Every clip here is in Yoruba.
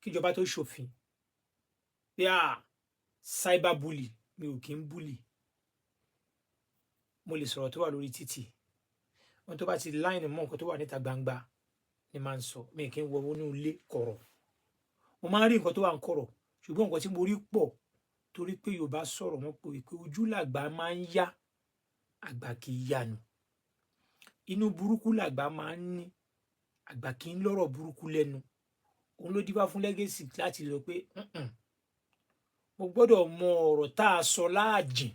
Kíjọba tó ṣòfin pé à cyber bully, mi ò kí ń bully. Mo lè sọ̀rọ̀ tó wà lórí títì, wọn tó bá ti láìní mọ́ nǹkan tó wà níta gbangba ni máa ń sọ. Mi kì í wọ inú ilé kọ̀rọ̀. Mo máa ń rí nǹkan tó wà ń kọ̀rọ̀, ṣùgbọ́n nǹkan tí mo rí pọ̀, torí pé Yorùbá sọ̀rọ̀ wọn pé ojú làgbà máa ń yá, àgbà kì í yanu. Inú burúkú làgbà máa ń ní, àgbà kì í lọ́rọ̀ burúkú lẹ́nu. Òun ló dífá fún Legacy láti sọ pé mo gbọ́dọ̀ mọ ọ̀rọ̀ tá a sọ láàjìn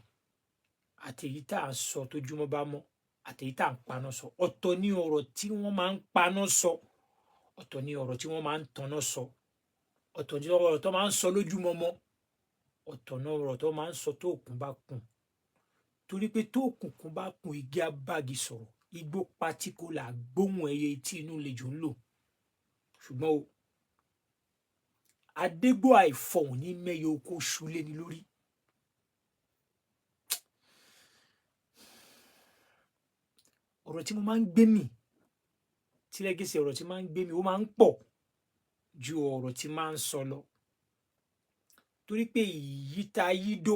àti èyí tá a sọ tójúmọ́ bá mọ́ àti èyí tá a ń paná sọ. Ọ̀tọ̀ ní ọ̀rọ̀ tí wọ́n máa ń paná sọ, ọ̀tọ̀ ní ọ̀rọ̀ tí wọ́n máa ń tanná sọ, ọ̀tọ̀ ní ọ̀rọ̀ tó máa ń sọ lójúmọmọ, ọ̀tọ̀ ní ọ̀rọ̀ tó máa ń sọ tó òkun bá kùn. Torí pé tó òkùnkùn bá kùn, igi abági sọ̀rọ̀, igbó pátíkó là gbóhùn ẹyẹ tí inú lejò ń lò. Ṣùgbọ́n o, adégbò àìfọ̀hùn ní mẹ́yẹ oko ṣúlé ni lórí. Ọ̀rọ̀ tí mo máa ń gbé mì tí Legacy, ọ̀rọ̀ tí máa ń gbé mì ó máa ń pọ̀ ju ọ̀rọ̀ tí máa ń sọ lọ, torí pé ìyí tá a yí dó,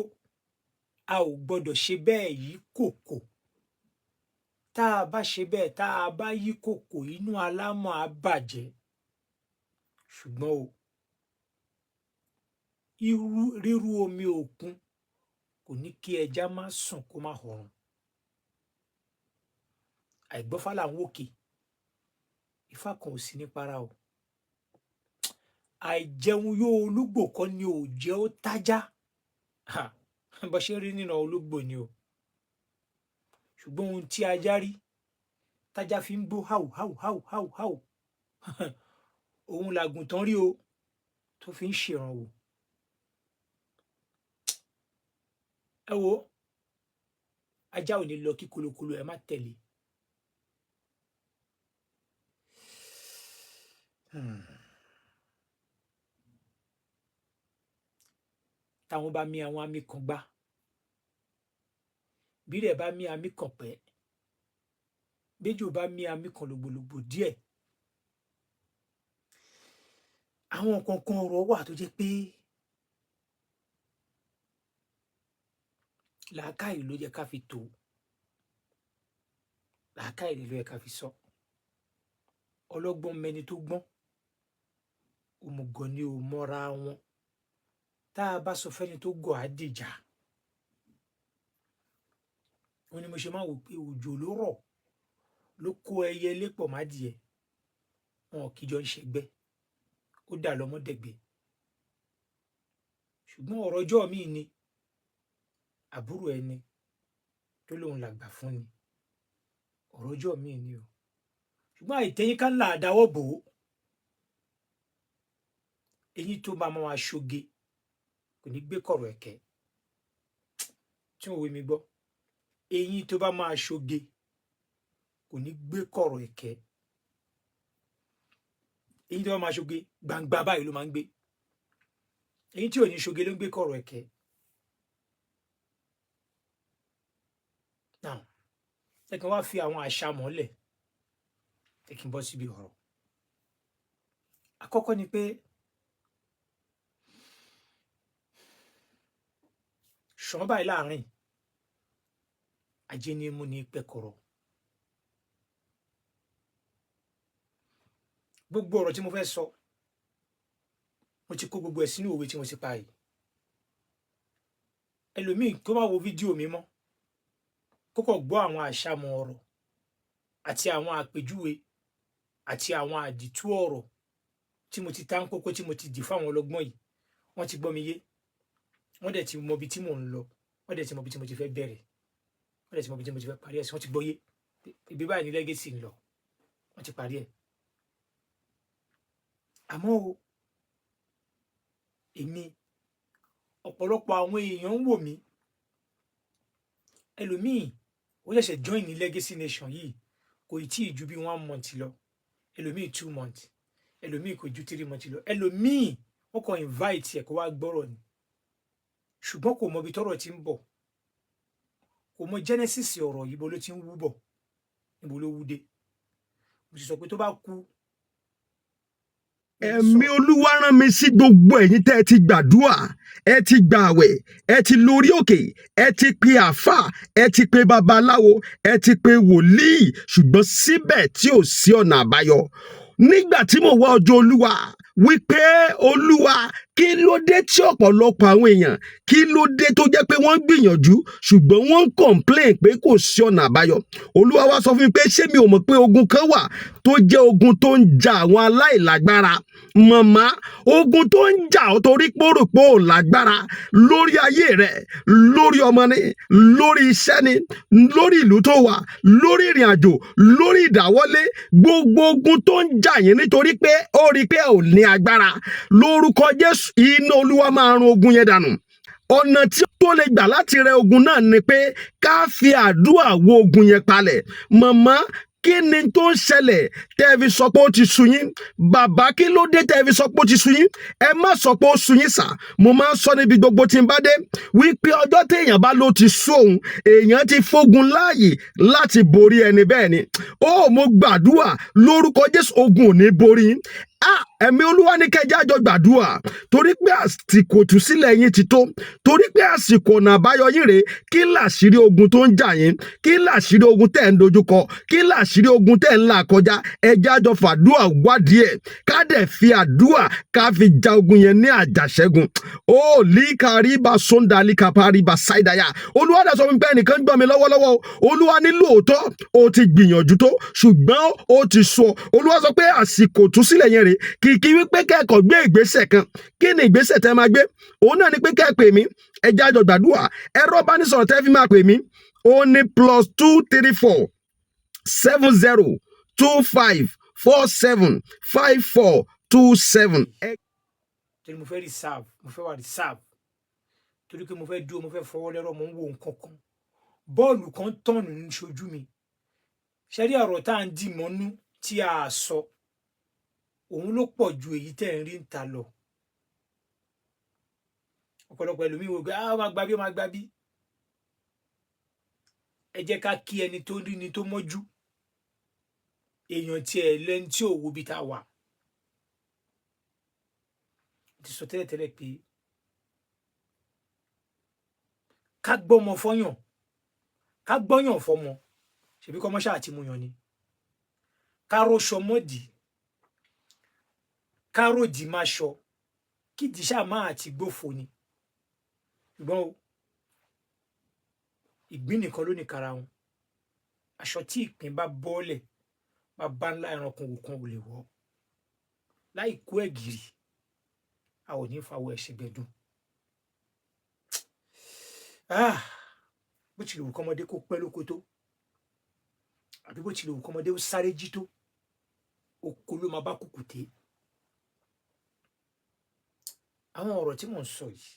a ò gbọ́dọ̀ ṣe bẹ́ẹ̀ yí kòkò. Tá a bá ṣe bẹ́ẹ̀, tá a bá yí kòkò, inú alámọ̀ á bàjẹ́. Ṣùgbọ́n o, irú rírú omi òkun kò ní kí ẹja má sùn kó má họrùn. Àìgbọ́fá là ń wòkè, ifá kan ò sí ní para o. Àìjẹun yóò olúgbò kọ́ ni ò jẹ́ ó tájá. Bó ṣe rí nínú olúgbò ni o. Ṣùgbọ́n ohun tí ajá rí tájá fi ń gbó háù háù háù háù háù, òun làgùntàn rí o tó fi ń ṣèrànwọ́. Ẹ wo, ajá ò ní lọ kí kolokolo ẹ má tẹ̀lé. Táwọn bá mí àwọn àmì kan gbá, bí rẹ̀ bá mí àmì kan pẹ́, béjò bá mí àmì kan lògbòlògbò díẹ̀. Àwọn kankan ọ̀rọ̀ wà tó jẹ́ pé làákàyè ló yẹ ká fi tó, làákàyè ló yẹ ká fi sọ. Ọlọ́gbọ́n mẹni tó gbọ́n, òmùgọ̀ ni ò mọ́ra wọn. Tá a bá sọ fẹ́ni tó gọ̀ á dìjà. Ó ní mo ṣe máa wò pé òjò ló rọ̀ ló kó ẹyẹ lépọ̀ má dìẹ, wọn kì í jọ ń ṣẹgbẹ́, ó dà lọ́mọdẹ̀gbẹ́. Ṣùgbọ́n ọ̀rọ̀ ọjọ́ mi ni àbúrò ẹni tó lóun làgbà fún ni, ọ̀rọ̀ ọjọ́ mi ni o. Ṣùgbọ́n àìtẹ́yìn ká ńlá àdáwọ̀ bò ó, eyín tó máa máa ṣoge kò ní gbé kọ̀rọ̀ ẹ̀kẹ́. Tí òwe mi gbọ́, eyín tó bá máa ṣoge kò ní gbé kọ̀rọ̀ ẹ̀kẹ́. Eyín tó bá máa ṣoge gbangba báyìí ló máa ń gbé. Eyín tí ò ní ṣoge ló ń gbé kọ̀rọ̀ ẹ̀kẹ́. Now, ẹ kàn wá fi àwọn àṣà mọ́lẹ̀, ẹ kì í bọ́ síbi ọ̀rọ̀. Àkọ́kọ́ ni pé ṣàn báyìí láàrin ajé ní mú ní pẹ́kọ̀rọ̀. Gbogbo ọ̀rọ̀ tí mo fẹ́ sọ, mo ti kó gbogbo ẹ̀ sínú òwe tí mo ti pa yìí. Ẹlòmíì kó má wo fídíò mi mọ́, kó kàn gbọ́ àwọn àṣàmọ̀ ọ̀rọ̀ àti àwọn àpèjúwe àti àwọn àdìtú ọ̀rọ̀ tí mo ti ta ń kókó, tí mo ti dì fáwọn ọlọ́gbọ́n yìí. Wọ́n ti gbọ́ mi yé, wọ́n dẹ̀ ti mọ ibi tí mò ń lọ, wọ́n dẹ̀ ti mọ ibi tí mo ti fẹ́ bẹ̀rẹ̀, wọ́n dẹ̀ ti mọ ibi tí mo ti fẹ́ parí ẹ̀ sí. Wọ́n ti gbọ́ yé ibi báyìí ní Legacy ń lọ, wọ́n ti parí ẹ̀. Àmọ́ o, èmi ọ̀pọ̀lọpọ̀ àwọn èèyàn ń wò mí. Ẹlòmíì ó ṣẹ̀ṣẹ̀ join ní Legacy Nation yìí, kò tí ì ju bí 1 month lọ, ẹlòmíì 2 months, ẹlòmíì kò ju 3 months lọ, ẹlòmíì wọ́n kàn invite ẹ̀ kó wá gbọ́rọ̀ ni, ṣùgbọ́n kò mọ ibi tọ́rọ̀ ti ń bọ̀, kò mọ genesis ọ̀rọ̀ yìí, bó ló ti ń wú bọ̀, níbo ló wú dé. Mo sì sọ pé tó bá kú Ẹ̀mí Olúwa rán mi sí gbogbo ẹ̀yin tẹ́ ẹ ti gbàdúrà, ẹ ti gbààwẹ̀, ẹ ti lórí òkè, ẹ ti pe àáfà, ẹ ti pe babaláwo, ẹ ti pe wòlíì, ṣùgbọ́n síbẹ̀ tí ò sí ọ̀nà àbáyọ. Nígbà tí mo wá ọjọ́ Olúwa wípé, Olúwa, kí ló dé tí ọ̀pọ̀lọpọ̀ àwọn èèyàn, kí ló dé tó jẹ́ pé wọ́n ń gbìyànjú ṣùgbọ́n wọ́n ń complain pé kò sí ọ̀nà àbáyọ? Olúwa wá sọ fún mi pé ṣé mi ò mọ̀ pé ogun kan wà tó jẹ́ ogun tó ń ja àwọn aláìlágbára? Màmá, ogun tó ń jà ọ́ torí pòròpó ò lágbára lórí ayé rẹ, lórí ọmọ ni, lórí iṣẹ́ ni, lórí ìlú tó wà, lórí ìrìn àjò, lórí ìdáwọ́lé, gbogbo ogun tó ń jà yín nítorí pé ó rí i pé ò ní agbára, lórúkọ Jésù, iná Olúwa máa run ogun yẹn dànù. Ọ̀nà tí tó lè gbà láti rẹ ogun náà ni pé ká fi àdúrà wo ogun yẹn palẹ̀. Màmá, kí ni tó ń ṣẹlẹ̀ tẹ́ ẹ fi sọ pé ó ti sú yín? Bàbá, kí ló dé tẹ́ ẹ fi sọ pé ó ti sú yín? Ẹ má sọ pé ó sú yín sà. Mo máa ń sọ níbi gbogbo tí n bá dé wípé ọjọ́ téèyàn bá ló ti sú òun, èèyàn ti fógun láàyè láti borí ẹni bẹ́ẹ̀ ni. Ó mo gbàdúrà lórúkọ Jésù, ogun ò ní borí yín. Ah, ẹ̀mí Olúwa ní kẹjá àjọ gbàdúrà torí pé àsìkò ìtúsílẹ̀ yín ti tó, torí pé àsìkò ọ̀nà àbáyọ yín rèé. Kí làṣírí ogun tó ń jà yín? Kí làṣírí ogun tẹ̀ ń dojúkọ? Kí làṣírí ogun tẹ̀ ń là kọjá? Ẹjẹ́ àjọ fàdúrà wádìí ẹ̀, ká dẹ̀ fi àdúrà ká fi ja ogun yẹn ní àjàṣẹ́gun. Ó líkàríbà sóńdà líkàpáríbà ṣáìdáyà. Olúwa dẹ̀ sọ fún mi pé ẹnìkan gbọ́ mi lọ́wọ́lọ́wọ́. Olúwa ní lóòótọ́ o ti gbìyànjú tó, ṣùgbọ́n ó ti sọ. Olúwa sọ pé àsìkò ìtúsílẹ̀ yẹn rèé. Kìkì wípé kẹ́kọ̀ọ́ gbé ìgbésẹ̀ kan. Kí ni ìgbésẹ̀ tẹ́ máa gbé? Òun náà ni pé kẹ́ ẹ pè mí, ẹ jẹ́ àjọ gbàdúrà. Ẹ̀rọ ìbánisọ̀rọ̀ tẹ́ fi máa pè mí, òun ni +234 70 25 47 54 27. Torí mo fẹ́ reserve, mo fẹ́ wà reserve, torí pé mo fẹ́ dúró, mo fẹ́ fọwọ́ lẹ́rọ̀, mo ń wo nǹkan kan, bọ́ọ̀lù kan tọ̀nù ní ṣojú mi. Ṣe rí ọ̀rọ̀ tá à ń dì mọ́nú tí a sọ, òun ló pọ̀ ju èyí tẹ́ ń rí ń ta lọ. Ọ̀pọ̀lọpọ̀ ẹlòmíì wò pé ah, ó máa gba bí, ó máa gba bí. Ẹ jẹ́ ká kí ẹni tó rí ni tó mọ́jú èèyàn tiẹ̀ lẹ́ni tí ò wo bí tá a wà. Ti sọ tẹ́lẹ̀tẹ́lẹ̀ pé ká gbọ́mọ fọ́yàn, ká gbọ́yàn fọ́mọ, ṣèbí kọ́mọ ṣáà ti mú yàn ni, ká róṣọ mọ́dì, ká ròdì má ṣọ, kídìí ṣáà máa ti gbófo ni. Ṣùgbọ́n o, ìgbín nìkan ló ní karahun. Aṣọ tí ìpín bá bọ́ọ̀lẹ̀, bàbá ńlá ẹranko kan ò lè wọ̀. Láì kó ẹ̀gìrì, a ò ní fawọ́ ẹ̀ṣẹ̀ gbẹ̀dùn. Ah, bó tilẹ̀ wù kọ́mọdé kó pẹ́ lóko tó, àbí bó tilẹ̀ wù kọ́mọdé ó sáré jí tó, oko ló máa bá kùkùté. Àwọn ọ̀rọ̀ tí mò ń sọ yìí,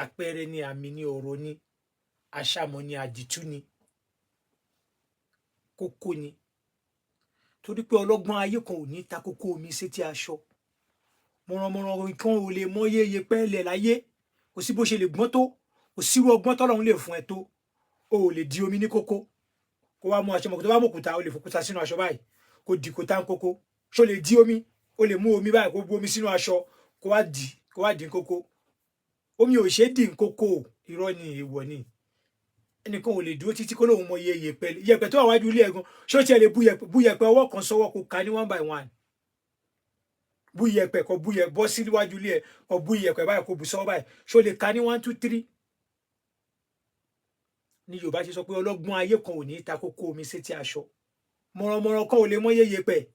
àpẹẹrẹ ni, àmì ni, ọ̀rọ̀ ni, àṣàmọ̀ ni, àdìtú ni, kókó ni. Torí pé ọlọ́gbọ́n ayé kan ò ní ta kókó omi sétí aṣọ. Mọ̀rànmọ̀ràn kan ò lè mọ yéye pẹ́ẹ́lẹ̀ láyé. Kò sí bó ṣe lè gbọ́n tó, kò sírú ọgbọ́n tọ́lọ́run lè fún ẹ tó, o ò lè di omi ní kókó kó wá mú aṣọ mọ̀. Tó bá mú òkúta, o lè fòkúta sínú aṣọ báyìí, kó di kóta ń kókó. Ṣó lè di omi? O lè mú omi báyìí, kó bu omi sínú aṣọ, kó wá di ń kókó. Omi ò ṣe é dì ń kókó. Irọ́ ni, èèwọ̀ ni. Ẹnìkan ò lè dúró títí kó lóun mọ iye yẹ̀pẹ̀, yẹ̀pẹ̀ tó wà wájú ilé ẹ̀gan. Ṣó tiẹ̀ lè bú yẹ̀pẹ̀ ọwọ́ kan sọ́wọ́, kó ka ní one by one? Bú yẹ̀pẹ̀, kó bú yẹ̀ bọ́ síwájú ilé ẹ̀, kó bú yẹ̀pẹ̀ báyìí, kó bù sọ́wọ́ báyìí, ṣó lè ka ní one, two, three? Ní Yorùbá ṣe sọ pé ọlọ́gbọ́n ayé kan ò ní ta kókó omi sétí aṣọ. Mọ̀rànmọ̀ràn kan ò lè mọ iye yẹ̀pẹ̀,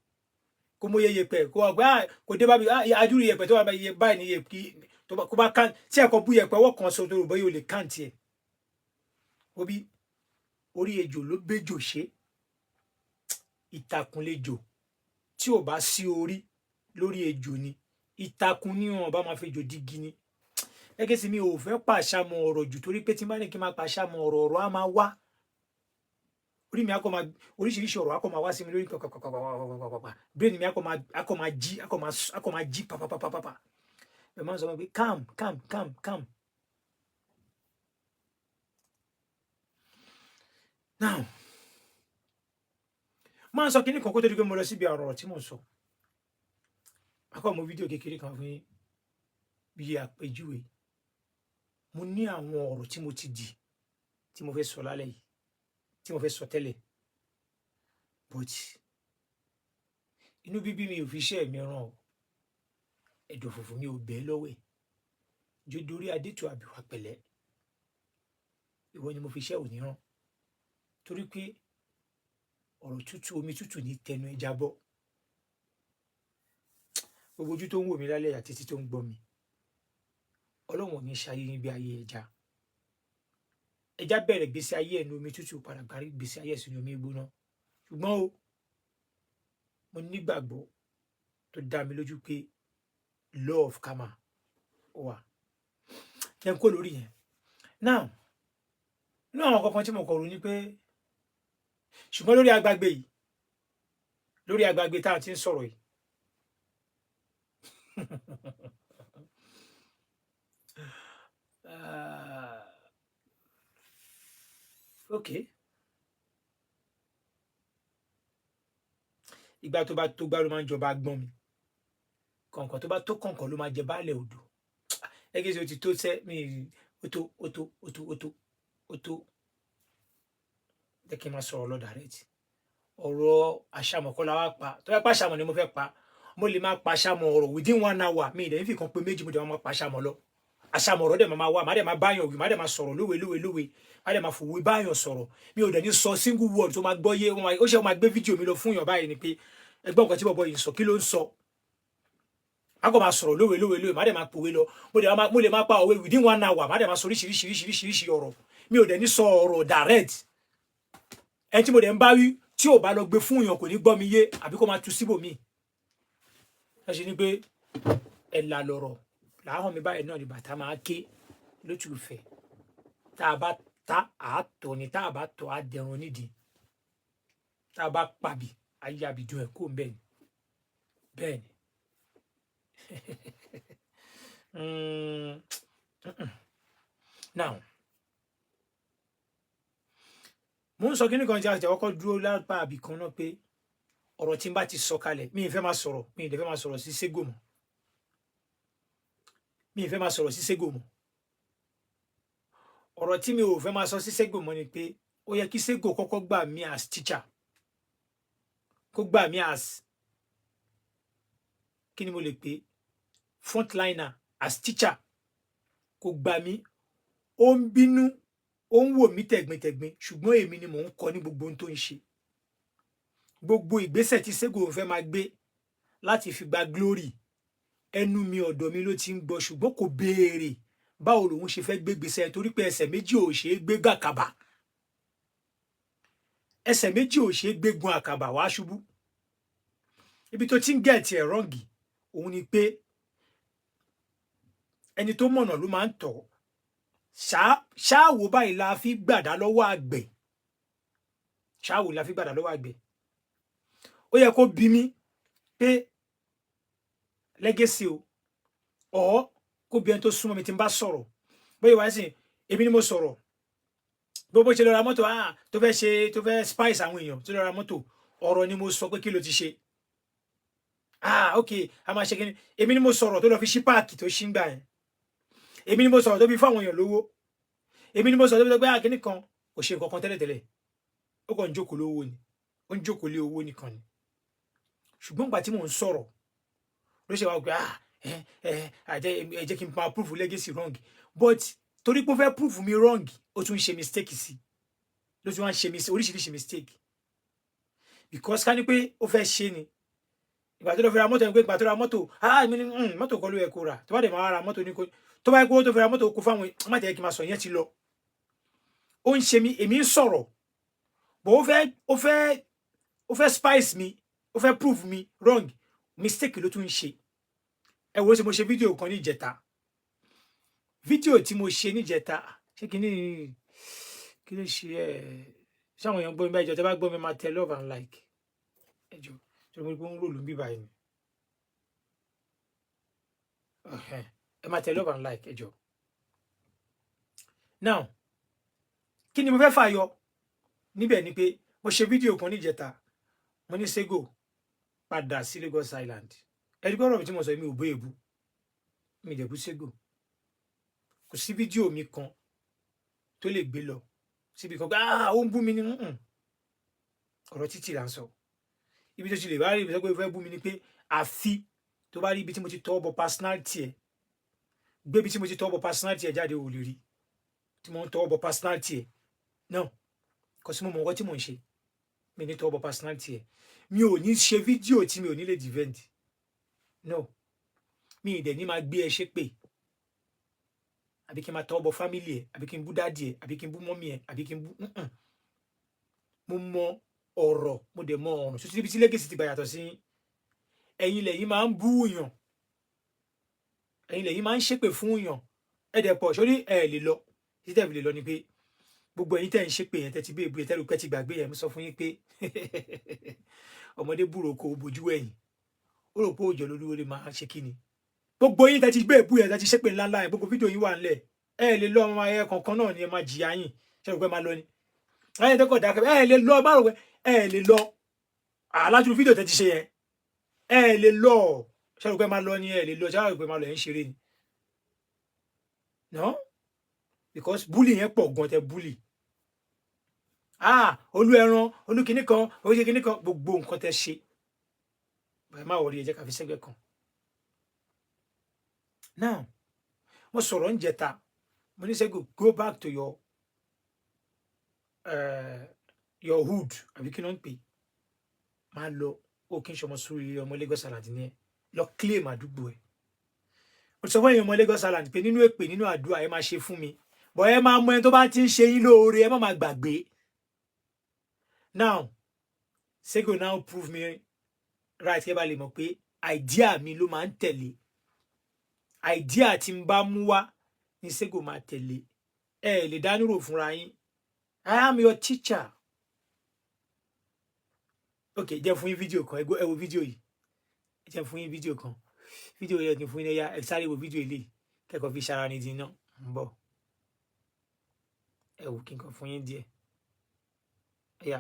kó mọ iye yẹ̀pẹ̀, kó wà pé kò dé bá mi adúrú yẹ̀pẹ̀ tó wà báyìí ní yẹ̀pẹ̀ kó bá kán tí ẹ̀kọ́ bú yẹ̀pẹ̀ ọwọ́ kan sọ tó rò bóyá o lè kàn tiẹ̀. Obi orí ejò ló béjò ṣe, ìtàkùn lejò. Tí ò bá sí orí lórí ejò ni ìtàkùn ní wọn bá máa fi ejò dígí ni. Gẹ́gẹ́ sí mi ò fẹ́ pàṣàmọ̀ ọ̀rọ̀ jù, torí pé tí n bá ní kí n máa pàṣàmọ̀ ọ̀rọ̀, ọ̀rọ̀ á máa wá orí mi, á kọ́ máa oríṣiríṣi ọ̀rọ̀ á kọ́ máa wá sí mi lórí pàpàpàpàpàpàpà. Brain mi á kọ́ máa jí, á kọ́ máa jí pàpàpàpàpà. Ẹ máa ń sọ pé calm, calm, calm, calm. Now, máa ń sọ kíní kan kó tó di pé mo lọ síbi ọ̀rọ̀ tí mò ń sọ. Akọ́ mo fídíò kékeré kan fún yín bí àpèjúwe. Mo ní àwọn ọ̀rọ̀ tí mo ti dì tí mo fẹ́ sọ lálẹ́ yìí, tí mo fẹ́ sọ tẹ́lẹ̀, but inú bíbí mi ò fi iṣẹ́ mi ràn o. Ẹ̀dọ̀ fùfù mi ò bẹ́ẹ̀ lọ́wọ́ ẹ̀ jódórí adétò àbíwá pẹ̀lẹ́. Ìwọ ni mo fi iṣẹ́ òní ràn, torí pé ọ̀rọ̀ tútù, omi tútù ní tẹnu ẹja bọ́. Gbogbo ojú tó ń wò mí lálẹ́ àti títí tó ń gbọ́ mi, Ọlọ́run ò ní ṣayé yín bí ayé ẹja. Ẹja bẹ̀rẹ̀ gbèsè ayé ẹ̀ ní omi tútù, padà gbárí gbèsè ayé ẹ̀ sínú omi gbóná. Ṣùgbọ́n o, mo nígbàgbọ́ tó dá mi lójú pé law of karma wà. Jẹ́ n kó lórí yẹn now. Inú àwọn kankan tí mo kọ̀ rò ni pé, ṣùgbọ́n lórí agbágbé yìí, lórí agbágbé tá a ti ń sọ̀rọ̀ yìí, ok, ìgbà tó bá tó gbá ló máa ń jọba gbọ́n mi, kọ̀ǹkọ̀ tó bá tó kọ̀ǹkọ̀ ló máa jẹ baálẹ̀ odò. Ẹgẹ́ sọ ti tó sẹ́ mi, ó tó, ó tó, ó tó, ó tó, ó tó. Jẹ́ kí n máa sọ̀rọ̀ lọ direct. Ọ̀rọ̀ àṣàmọ̀ kọ́ la wá pa. Tó bá pa àṣàmọ̀ ni mo fẹ́ pa, mo lè máa pa àṣàmọ̀ ọ̀rọ̀ within one hour. Mi ìdẹ̀ nífi kan pé méjì, mo dẹ̀ máa pa àṣàmọ̀ lọ. Àṣàmọ̀ ọ̀rọ̀ dẹ̀ máa wá, má dẹ̀ máa báyàn wí, má dẹ̀ máa sọ̀rọ̀ lówe lówe lówe, má dẹ̀ máa fòwe báyàn sọ̀rọ̀. Mi ò dẹ̀ ní sọ single word tó máa gbọ́ yé. Ó ṣe máa gbé fídíò mi lọ fún yàn báyìí ni pé ẹgbọ́n nǹkan tí bọ̀bọ̀ yìí ń sọ, kí ló ń sọ? Má kàn máa sọ̀rọ̀ lówe lówe lówe, má dẹ̀ máa pòwe lọ. Mo lè máa pa òwe within one hour, má dẹ̀ máa sọ oríṣiríṣiríṣiríṣi ọ̀rọ̀. Mi ò dẹ̀ ní sọ ọ̀rọ̀ direct. Ẹni tí mo dẹ̀ ń bá wí, tí ò bá lọ gbé fún yàn, kò ní gbọ́ mi yé, àbí kó máa tu síbòmíì. Ẹ ṣe ni pé ẹ̀ là lọ̀rọ̀ làáhàn mi báyìí náà ni bàtà máa ké lótùfẹ́. Tá a bá ta àátọ̀ ni, tá a bá tọ̀ á dẹrun nídìí, tá a bá pàbí ayé àbìdún ẹ̀ kó ń bẹ́ẹ̀ ni bẹ́ẹ̀ ni. Now, mo ń sọ kí nìkan jẹ́ àtẹ̀wọ́kọ́ dúró lápá àbí kan náà pé ọ̀rọ̀ tí n bá ti sọ kalẹ̀, mi ì fẹ́ máa sọ̀rọ̀, mi ì dẹ̀ fẹ́ máa sọ̀rọ̀ sí Ségò mọ́, mi ì fẹ́ máa sọ̀rọ̀ sí Ségò mọ́. Ọ̀rọ̀ tí mi ò fẹ́ máa sọ sí Ségò mọ́ ni pé ó yẹ kí Ségò kọ́kọ́ gbà mí as teacher, kó gbà mí as, kí ni mo lè pè, frontliner, as teacher. Kó gbà mí. Ó ń bínú, ó ń wò mí tẹ̀gbintẹ̀gbin, ṣùgbọ́n èmi ni mò ń kọ́ ní gbogbo ohun tó ń ṣe. Gbogbo ìgbésẹ̀ tí Ségò fẹ́ máa gbé láti fi gba glory ẹnu mi, ọ̀dọ̀ mi ló ti ń gbọ́, ṣùgbọ́n kò béèrè báwo lòun ṣe fẹ́ gbé gbèsè, torí pé ẹsẹ̀ méjì ò ṣeé gbé gàkàbà, ẹsẹ̀ méjì ò ṣeé gbé gun àkàbà wàá ṣubú. Ibi tó ti ń get ẹ̀ wrong òun ni pé ẹni tó mọ̀nà ló máa ń tọ̀. Ṣáàwó báyìí la fi gbàdá lọ́wọ́ àgbẹ̀, ṣáàwó la fi gbàdá lọ́wọ́ àgbẹ̀. Ó yẹ kó bí mi pé legacy o, ọ̀ kó bí ẹni tó súnmọ́ mi tí n bá sọ̀rọ̀ bóyá wáyé sìn, èmi ni mo sọ̀rọ̀ bó ṣe lọ ra mọ́tò, ah, tó fẹ́ ṣe, tó fẹ́ spice àwọn èèyàn, tó lọ ra mọ́tò. Ọ̀rọ̀ ni mo sọ pé kí ló ti ṣe? Ah, ok, a máa ṣe kí ni. Èmi ni mo sọ̀rọ̀ tó lọ fi ṣí park tó ṣí ń gbà yẹn. Èmi ni mo sọ̀rọ̀ tó fi fún àwọn èèyàn lówó. Èmi ni mo sọ̀rọ̀ tó fi sọ pé ah, kíní kan kò ṣe nǹkan kan tẹ́lẹ̀tẹ́lẹ̀, ó kàn ń jókòó lówó ni, ó ń jókòó lé owó nìkan ni. Ṣùgbọ́n ìgbà tí mò ń sọ̀rọ̀ ló ṣe wá pé ah, ẹ ẹ àjẹ ẹ jẹ́ kí n máa proof legacy wrong. But torí pé ó fẹ́ proof mi wrong, ó tún ń ṣe mistake sí, ló tún wá ń ṣe oríṣiríṣi mistake, because ká ní pé ó fẹ́ ṣe ni ìgbà tó lọ fi ra mọ́tò yẹn, pé ìgbà tó ra mọ́tò, ah, mi ní mọ́tò kọ́ ló yẹ kó rà. Tó bá dẹ̀ máa ra mọ́tò ní kó tó bá yẹ kó tó fi ra mọ́tò kó fáwọn, má jẹ́ kí n máa sọ yẹn ti lọ. Ó ń ṣe mí, èmi ń sọ̀rọ̀ but ó fẹ́ spice mi, ó fẹ́ prove mi wrong. Mistake ló tún ń ṣe. Ẹ wo ṣe mo ṣe fídíò kan níjẹta, fídíò tí mo ṣe níjẹta, ṣé kí ni, kí ló ṣe ẹ? Ṣé àwọn èèyàn gbọ́ mi báyìí? Jọ, tẹ́ bá gbọ́ mi, máa tẹ love and like. Ẹ jọ, ṣé mo rí pé ó ń roll ń bí báyìí ni? Ẹ máa tẹ love and like, ẹ jọ. Now, kí ni mo fẹ́ fàyọ níbẹ̀ ni pé mo ṣe fídíò kan níjẹta, mo ní Sego padà sí Lagos Island. Ẹni pé ọ̀rọ̀ mi tí mo sọ, mi ò bú èbú, mi dẹ̀ bú Sego. Kò sí fídíò mi kan tó lè gbé lọ síbi kan pé, "Ah, ó ń bú mi." Ní ọ̀rọ̀ títì là ń sọ. Ibi tó ti lè bá rí ibi tó pé ó fẹ́ bú mi ni pé àfi tó bá rí ibi tí mo ti tọwọ́ bọ personality ẹ̀. Gbé ibi tí mo ti tọwọ́ bọ personality ẹ̀ jáde, ò lè rí tí mo ń tọwọ́ bọ personality ẹ̀ náà. Kò sí, mo mọ nǹkan tí mò ń ṣe. Mi ní tọwọ́ bọ personality ẹ̀. Mi ò ní ṣe fídíò tí mi ò ní lè defend. No, mi ì dẹ̀ ní máa gbé ẹ ṣépè, àbí kí n máa tọwọ́ bọ family ẹ̀, àbí kí n bú daddy ẹ̀, àbí kí n bú mummy ẹ̀, àbí kí n bú. Mo mọ ọ̀rọ̀, mo dẹ̀ mọ ọ̀rùn sotí. Ibi tí Legacy ti gbà yàtọ̀ sí ẹ̀yin, lẹ́yìn máa ń bú yàn, ẹ̀yin lẹ́yìn máa ń ṣépè fún yàn. Ẹ̀ dẹ̀ pọ̀ sórí ẹ̀ lè lọ títí tẹ̀ fi lè lọ ni pé gbogbo ẹ̀yin tẹ̀ ń ṣépè yẹn, tẹ̀ ti bí èbú yẹn, tẹ́lẹ̀ pẹ́ ti gbàgbé yẹn. Mo sọ fún yín pé ọmọdé búrò kó bojú ẹ̀yìn, ó rò pé òjò lolúwo lè máa ṣe. Kí ni gbogbo yín tẹ̀ ti gbé èbú yẹn, tẹ̀ ti ṣépè ńláńlá yẹn, gbogbo fídíò yín wà ńlẹ̀. Ẹ lè lọ. Ọmọ ayẹyẹ kankan náà ni ẹ máa jìyà yín. Ṣe rò pé máa lọ ni? Ẹ̀yin tẹ́kọ̀ dákẹ́, ẹ lè lọ. Má rò pé ẹ lè lọ. Alájú fídíò tẹ́ ti ṣe yẹn, ẹ lè lọ. Ṣe rò pé máa lọ ni? Ẹ lè lọ. Ṣe rò pé máa lọ? Ẹ ń ṣeré ni? No, because bully yẹn pọ̀ gan. Tẹ bully, ah, olú ẹran, olú kinní kan, olú kinní kan, gbogbo nǹkan tẹ ṣe. Ẹ má wọrí, ẹ jẹ́ ká fi sẹ́gbẹ́ kan. Now, mo sọ̀rọ̀ ń jẹta, mo ní, "Sego, go back to your hood," àbí kí ló ń pè? Máa lọ. Ó kí n ṣọmọ sórí ọmọ Lagos Island ni ẹ lọ claim àdúgbò ẹ. Mo sọ fún èèyàn ọmọ Lagos Island pé nínú èpè, nínú àdúrà, ẹ máa ṣe fún mi bọ̀, ẹ máa mọ ẹni tó bá ti ń ṣe yín lóore, ẹ má máa gbàgbé. Now Sego now prove me right. Kẹ́ bá lè mọ̀ pé idea mi ló máa ń tẹ̀lé. Idea tí n bá mú wá ní Sego máa tẹ̀lé. Ẹ lè dánúrò fúnra yín. I am your teacher. Ok, jẹ́ fún yín fídíò kan. Ẹ wo fídíò yìí. Jẹ́ fún yín fídíò kan. Fídíò yẹn kí n fún yín. Ẹyà, ẹ sáré wo fídíò ilé kẹ́kọ̀ọ́ fi ṣara ní di iná ń bọ̀. Ẹ wò, kí n kàn fún yín díẹ̀. Ẹyà.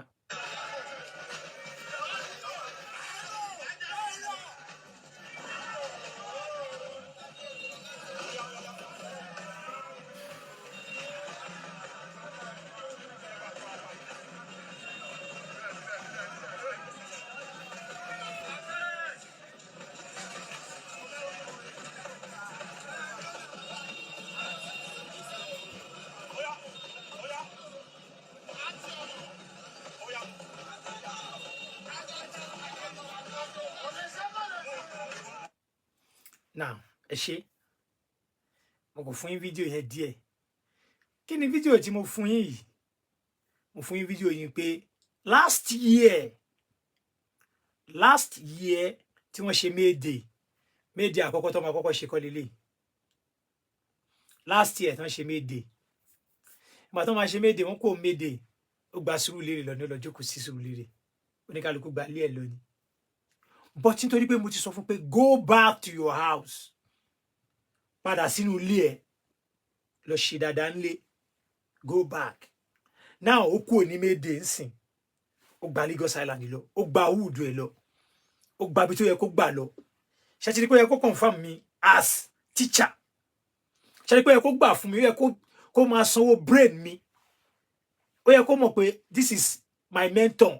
Now, ẹ ṣe, mo kò fún yín fídíò yẹn díẹ̀. Kí ni fídíò tí mo fún yín yìí? Mo fún yín fídíò yìí pé last year tí wọ́n ṣe May Day, May Day àkọ́kọ́ tó máa kọ́kọ́ ṣe kọ́ lélẹ̀. Last year tí wọ́n ṣe May Day, ìgbà tó máa ṣe May Day, wọ́n kó May Day, ó gba Sùúrùlérè lọ ní, ó lọ jókòó sí Sùúrùlérè. Oníkálukú gba ilé ẹ̀ lọ ni. But nítorí pé mo ti sọ fún pé, "Go back to your house, padà sínú ilé ẹ, lọ ṣe dáadáa ńlé, go back." Now, ó kúrò ní May Day ńsìn, ó gba Lagos Island lọ, ó gba hood ẹ lọ, ó gba ibi tó yẹ kó gbà lọ. Ṣe ti rí pé ó yẹ kó confirm mi as teacher? Ṣe rí pé ó yẹ kó gbà fún mi? Ó yẹ kó máa sanwó brain mi. Ó yẹ kó mọ̀ pé this is my mentor,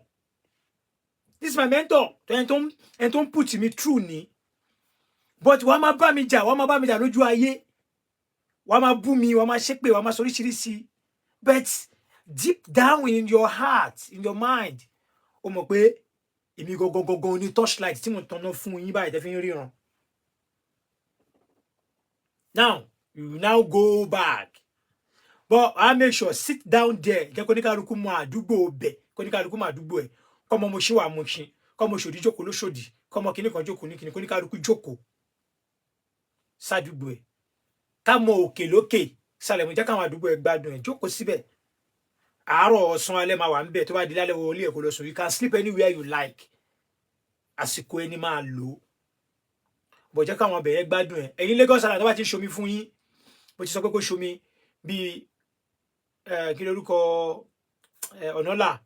this is my mentor, ẹni tó ń put me through ni. But wàá máa bá mi jà, wàá máa bá mi jà lójú ayé, wàá máa bú mi, wàá máa ṣépè, wàá máa sọ oríṣiríṣi, but deep down in your heart, in your mind, ó mọ̀ pé èmi gangan gangan ní torchlight tí mo tanná fún yín báyìí tẹ́ fi ń ríran. Now you now go back, but I make sure sit down there. Jẹ́ kó ní kálukú mọ àdúgbò bẹ̀, kó ní kálukú mọ àdúgbò ẹ̀, kọ́mọ mo ṣì wà Mushin, kọ́mọ Ṣòdì jókòó lóṣòdì, kọ́mọ kìnnì kan jókòó ní kìnnì, kó ní kálukú jókòó sádùúgbò ẹ̀, ká mọ òkè lókè sàlẹ̀ mo jẹ́ káwọn àdúgbò ẹ̀ gbádùn ẹ̀. Jókòó síbẹ̀, àárọ̀, ọ̀sán, alẹ́ máa wà ń bẹ̀. Tó bá di lálẹ́, wọlé ẹ̀ kó lọ sùn. You can sleep anywhere you like. Àsìkò ẹni máa lò ó bọ̀, jẹ́ káwọn ọbẹ̀ yẹn gbádùn ẹ̀. Ẹ̀yin Lagos Island, tó bá ti ń ṣomi fún yín, mo ti sọ pé kó ṣomi bíi kí lórúkọ ọ̀nàlà,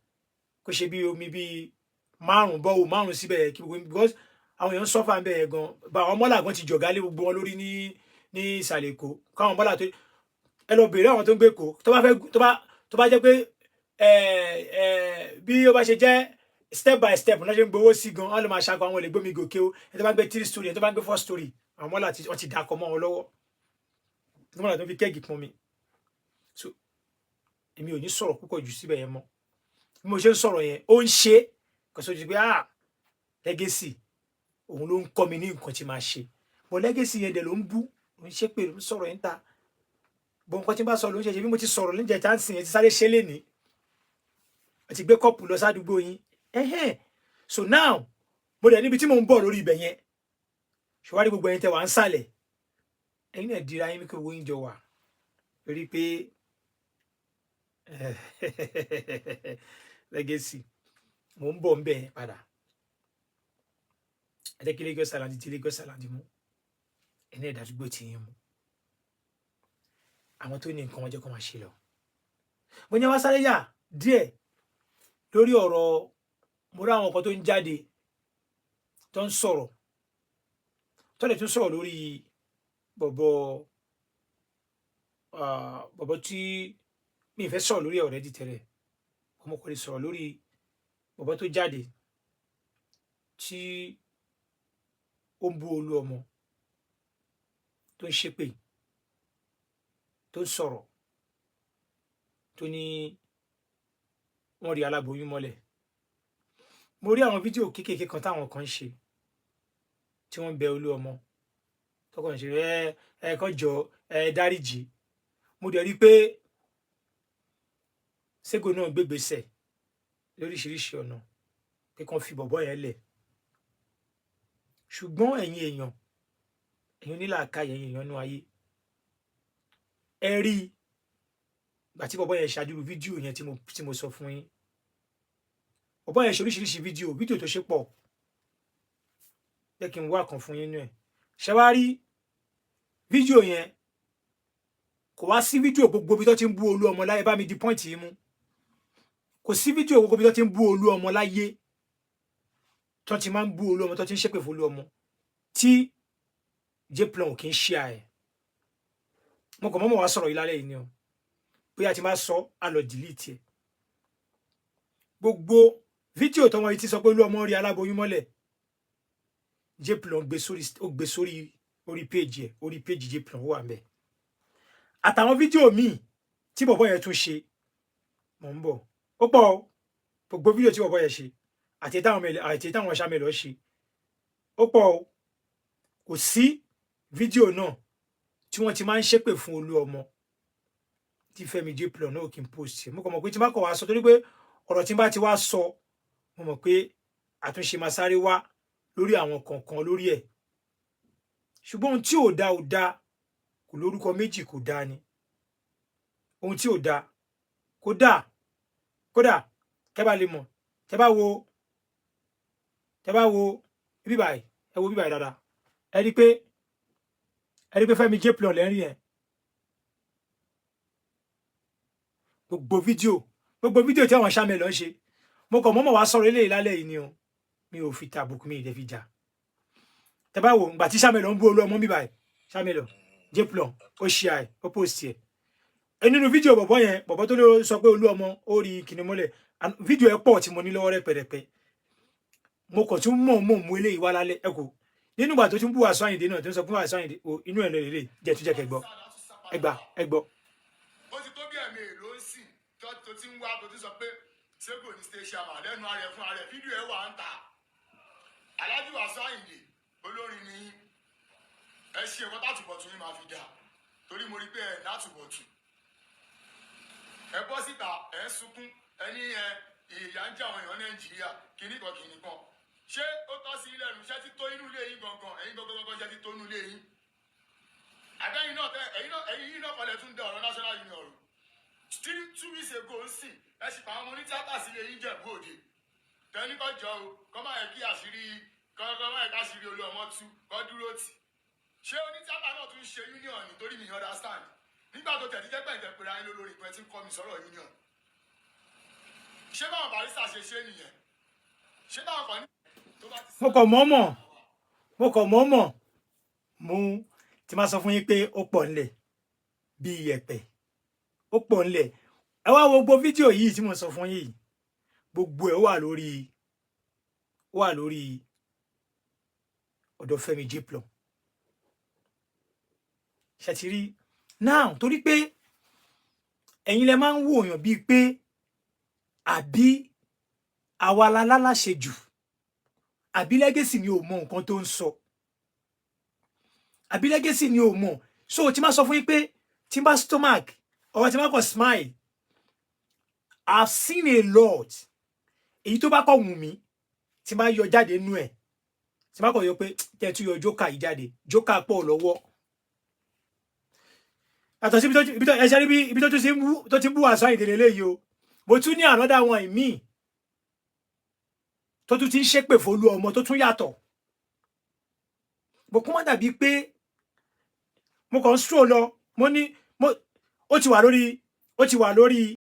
kó ṣe bí omi bíi márùn bọ́wọ́ márùn síbẹ̀ kí gbogbo, because Àwọn èèyàn ń suffer ń bẹ̀ yẹn gan. Bá àwọn mọ́là gan ti jọ̀gá lé gbogbo wọn lórí ní ìsàlẹ̀ Èkó. Káwọn mọ́là tó ẹ lọ bèèrè àwọn tó ń gbé Èkó, tó bá fẹ́, tó bá jẹ́ pé ẹ ẹ bí ó bá ṣe jẹ́ step by step náà ṣe ń gbowó sí gan, wọn lè máa ṣakọ àwọn olè gbómi gòkè o. Ẹ tó bá ń gbé three story, ẹ tó bá ń gbé four story, àwọn mọ́là tí wọ́n ti dàkọ mọ́ wọn lọ́wọ́, mọ́là tó fi keg pọn mi. So èmi ò ní sọ̀rọ̀ púpọ̀ jù síbẹ̀ yẹn mọ́. Bí mo ṣe ń sọ̀rọ̀ yẹn, ó ń ṣe kò sójú pé, ah, Legacy òun ló ń kọ́ mi ní nǹkan tí máa ṣe, but Legacy yẹn dẹ̀ ló ń bú, ló ń ṣépè, ló ń sọ̀rọ̀ yẹn ta bọ̀. Nǹkan tí n bá sọ ló ń ṣe. Ṣe bí mo ti sọ̀rọ̀ níjẹ̀ tá ń sìn yẹn ti sáré ṣe lénìí, ẹ ti gbé cup lọ sádùúgbò yín ẹhẹ́n. So now, mo dẹ̀ níbi tí mò ń bọ̀ lórí ibẹ̀ yẹn. Ṣùwárí gbogbo ẹ̀yin tẹ́ wà ń sàlẹ̀, ẹ̀yin náà dira yín kí owó yín jọ wà lórí pé Legacy, mò ń bọ̀ ń bẹ̀ padà. Ẹ jẹ́ kí Lagos Island ti Lagos Island mú, ẹ̀yin náà ìdádúgbò tí yín mú. Àwọn tó ní nǹkan wọn jẹ́ kó máa ṣe lọ. Mo ní wá sáré yà díẹ̀ lórí ọ̀rọ̀. Mo rí àwọn kan tó ń jáde, tó ń sọ̀rọ̀, tó lè tún sọ̀rọ̀ lórí bọ̀bọ̀ tí mi ì fẹ́ sọ̀rọ̀ lórí ọ̀rẹ́ di tẹ́lẹ̀. Ọmọ kò lè sọ̀rọ̀ lórí bọ̀bọ̀ tó jáde tí ó ń bú Olú Ọmọ, tó ń ṣépè, tó ń sọ̀rọ̀, tó ní wọ́n rí aláboyún mọ́lẹ̀. Mo rí àwọn fídíò kéékèèké kan táwọn kan ń ṣe, tí wọ́n ń bẹ Olú Ọmọ, tọkọ ń ṣe ẹ ẹ kọ́ jọ ẹ dáríjì. Mo dẹ̀ rí i pé Sego náà gbégbèsè lóríṣiríṣi ọ̀nà pé kàn fi bọ̀bọ̀ yẹn lẹ̀. Ṣùgbọ́n ẹ̀yin èèyàn, ẹ̀yin onílàákàyè, ẹ̀yin èèyàn nú ayé, ẹ rí ìgbà tí bọ̀bọ̀ yẹn ṣáájú fídíò yẹn tí mo sọ fún yín. Bọ̀bọ̀ yẹn ṣe oríṣiríṣi fídíò, fídíò tó ṣe pọ̀. Jẹ́ kí n wá kan fún yín nú ẹ̀. Ṣe wá rí fídíò yẹn? Kò wá sí fídíò gbogbo bí tó ti ń bú Olú Ọmọ láyé. Bá mi di point yìí mú. Kò sí fídíò gbogbo bí tó ti ń bú Olú Ọmọ láyé, tó ti máa ń bú Olú Ọmọ, tó ti ń ṣépè fún Olú Ọmọ, tí Jplon kì í ṣe àẹ̀. Mo kàn mọ́mọ́ wá sọ̀rọ̀ yìí lálẹ́ yìí ni o. Bóyá ti máa sọ á lọ delete ẹ̀. Gbogbo fídíò tọmọ yìí ti sọ pé Olú Ọmọ rí aláboyún mọ́lẹ̀, Jplon gbé sórí, ó gbé sórí orí péjì ẹ̀, orí péjì Jplon ó wà ń bẹ̀, àtàwọn fídíò míì tí bọ̀bọ̀ yẹn tún ṣe. Mò ń bọ̀, ó pọ̀ o. Gbogbo fídíò tí bọ̀bọ̀ yẹn ṣe àti táwọn ṣàmìlọ ṣe, ó pọ̀ o. Kò sí fídíò náà tí wọ́n ti máa ń ṣépè fún Olú Ọmọ tí Fẹ́mi Jplon náà kì í post. Mo kàn mọ̀ pé tí n bá kọ̀ wá sọ, torí pé ọ̀rọ̀ tí n bá ti wá sọ, mo mọ̀ pé àtúnṣe máa sáré wá lórí àwọn kọ̀ọ̀kan lórí ẹ̀. Ṣùgbọ́n ohun tí ò da ò da, kò lórúkọ méjì, kò dáa ni. Ohun tí ò da kò dáa. Kódà kẹ́ bá lè mọ̀, tẹ́ bá wo bíbáyìí, ẹ wo bíbáyìí dáadáa, ẹ rí pé Fẹ́mi Jplon lẹ́rìn yẹn. Gbogbo fídíò tí àwọn sàmẹlọ ń ṣe, mo kàn mọ́mọ́ wá sọ̀rọ̀ eléyìí lálẹ́ yìí ni o. Mi ò fi tàbùkù, mi ì dẹ̀ fi jà. Tẹ́ bá wo ìgbà tí sàmẹlọ ń bú Olú Ọmọ bíbáyìí, sàmẹlọ Jplon ó ṣe àì ó post ẹ̀ ẹ nínú fídíò bọ̀bọ̀ yẹn, bọ̀bọ̀ tó ló sọ pé Olú Ọmọ ó rí kìnnì mọ́lẹ̀. Fídíò ẹ̀ pọ̀ tí mo ní lọ́wọ́ rẹpẹrẹpẹ. Mo kàn tún mọ̀ mọ̀ mú eléyìí wá lálẹ́. Ẹ kò nínú ìgbà tó tún bú Wàsíù Àyìndé náà, tó ń sọ fún Wàsíù Àyìndé inú ẹ̀ lọ lélẹ̀ jẹ́ tún jẹ́ kẹ́ gbọ́. Ẹ gbà, ẹ gbọ́. Ó ti tó bí ẹ̀mí èlò ń sìn tó ti ń wá, tó ti sọ pé Sego ní state chairman lẹ́nu ara ẹ̀ fún ara ẹ̀. Fídíò ẹ̀ wà ń tà. Alhaji Wasiu Ayinde, olórin ni yín. Ẹ ṣe ẹ̀kọ́ tàtúbọ̀tún yín máa fi dà, torí mo rí pé ẹ̀ nátúbọ̀tún. Ẹ bọ́ síta, ẹ ń sunkún, ẹ ní ẹ ìyà ń jẹ àwọn èèyàn Nàìjíríà, kìíní kan kìíní kan. Ṣé ó tọ́ sí ilé ẹnu? Ṣé ti tó inú ilé yín gangan? Ẹ̀yin gangan gangan, ṣé ti tó inú ilé yín? Àbẹ́yìn náà tẹ ẹ̀yin náà, ẹ̀yin yìí náà kọlẹ̀ tún dẹ ọ̀rọ̀ national union rú. 3 2 weeks ago ń sìn, ẹ sì pa àwọn onítíátà sílé yín Jẹ̀bú Òde, tẹ́ni kọ́ jọ o, kọ́ máa yẹ kí àṣírí kọ́ máa yẹ ká àṣírí Olú Ọmọ tú, kọ́ dúró tì. Ṣé onítíátà náà tún ṣe union? Nítorí mi understand nígbà tó tẹ̀ tí jẹ́ pẹ̀ǹtẹ̀ pèrè ayé lórí ìpẹ́ tí ń kọ́ mi sọ̀rọ̀ union. Ṣé báwọn Barrister ṣe ṣe nìyẹn? Ṣé báwọn kan ní tó bá ti Mo kàn mọ́mọ́ Mo kàn mọ́mọ́ mú tí máa sọ fún yín pé ó pọ̀ ńlẹ̀ bí iyẹ̀pẹ̀, ó pọ̀ ńlẹ̀. Ẹ wá wo gbogbo fídíò yìí tí mo sọ fún yín, gbogbo ẹ̀ ó wà lórí ọ̀dọ̀ Fẹ́mi J-Plon. Ṣe ti rí now? Torí pé ẹ̀yin lẹ máa ń wòyàn bíi pé àbí àwa la láláṣẹ jù, àbí Legacy ni ò mọ nǹkan tó ń sọ, àbí Legacy ni ò mọ. So tí máa sọ fún yín pé tí n bá stomach ọ̀rọ̀, tí n bá kàn smile, I've seen a lot. Èyí tó bá kọ̀ wù mí, tí n bá yọ jáde nú ẹ̀, tí n bá kọ̀ yọ pé tẹ́ ẹ tún yọ jókà yìí jáde, jókà pọ̀ lọ́wọ́. Yàtọ̀ sí ibi tó ẹ ṣe rí bí ibi tó tún ti ń bú, tó ti ń bú Wasiu Ayinde lélẹ́yìí o, mo tún ní another one míì tó tún ti ń ṣépè f'Olú Ọmọ tó tún yàtọ̀. Bó kún mọ́ dàbí pé mo kàn ń stroll lọ, mo ní mo ó ti wà lórí, ó ti wà lórí.